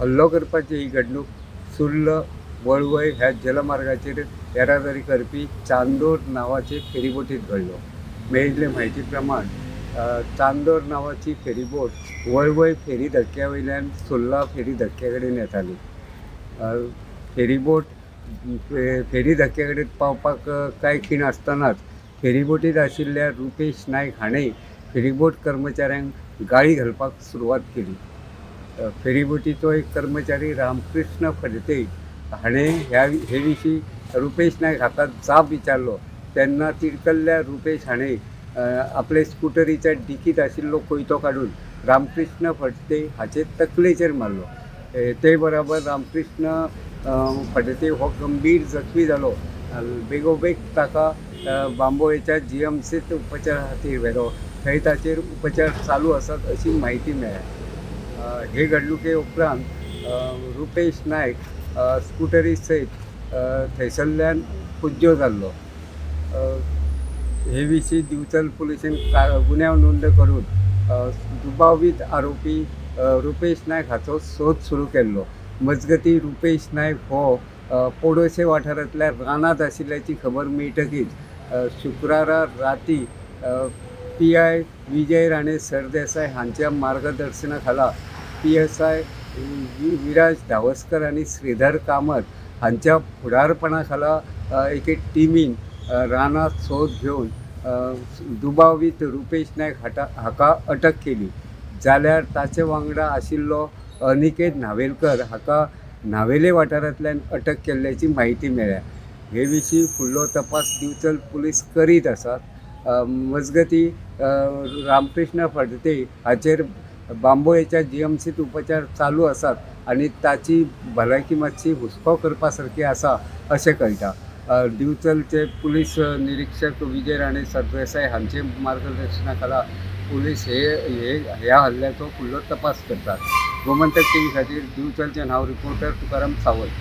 हल्लो करपाची ही घडणूक सुर्ल वळवय ह्या जलमार्गाचेर येरादारी करपी चांदोर नांवाचे फेरीबोटीत घडलो. मेळिल्ले म्हायती प्रमाण चांदोर नांवाची फेरीबोट वळवय फेरी धक्क्या वयल्यान सुर्ला फेरी धक्क्या कडेन येताली. फेरीबोट फेरी धक्क्या कडेन पावपाक कांय खीण आसतनाच फेरीबोटीत आशिल्ल्या रुपेश नायक हाणें फेरीबोट कर्मचाऱ्यांक गाळी घालपाक सुरवात केली. फेरीबोटीचो एक कर्मचारी रामकृष्ण फडते हाणें हे विशीं रुपेश नायक हाका जाप विचारलो तेन्ना तिडकल्ल्या रुपेश हाणें आपले स्कुटरीच्या डिकीत आशिल्लो कोयतो काडून रामकृष्ण फडते हाचे तकलेचेर मारलो. ते बराबर रामकृष्ण फडते हो गंभीर जखमी जालो. बेगोबेग ताका बांबोळेच्या जीएमसीत उपचारा खातीर व्हेलो. थंय ताचेर उपचार चालू आसात अशी म्हायती मेळ्ळ्या. हे घडणुके उपरांत रुपेश नायक स्कुटरी सयत थंयसरल्यान पुज्यो जाल्लो. हे विशीं दिवचल पुलिशेन गुन्यांव नोंद करून दुबावीत आरोपी रुपेश नायक हाचो सोद सुरू केल्लो. मजगती रुपेश नायक हो पोडोशे वाठारांतल्या रानांत आशिल्ल्याची खबर मेळटकीच शुक्रारा राती PI Vijay Rane Sardesai हांच्या मार्गदर्शना खाला PSI Viraj Dhavaskar आनी श्रीधर कामत हांच्या फुडारपणा खाला एके टिमीन रानांत सोद घेवन दुबावीत रुपेश नायक हाका अटक केली. जाल्यार ताचे वांगडा आशिल्लो अनिकेत न्हावेलकर हाका न्हावेले वाठारांतल्यान अटक केल्ल्याची म्हायती मेळ्ळ्या. हे विशीं फुडलो तपास दिवचल पुलीस करीत आसात. मजगती रामकृष्ण फडते हाचेर बांबोळेच्या जीएमसीत उपचार चालू आसात आनी ताची भलायकी मातशी हुस्को करपा सारकी आसा अशें कळटा. दिवचलचे पुलीस निरीक्षक विजय राणे सरदेसाय हांचे मार्गदर्शना खाला पुलीस हे ह्या हल्ल्याचो फुडलो तपास करतात. गोमंतक टीव्ही खातीर दिवचलचे नाव रिपोर्टर तुकाराम सावंत.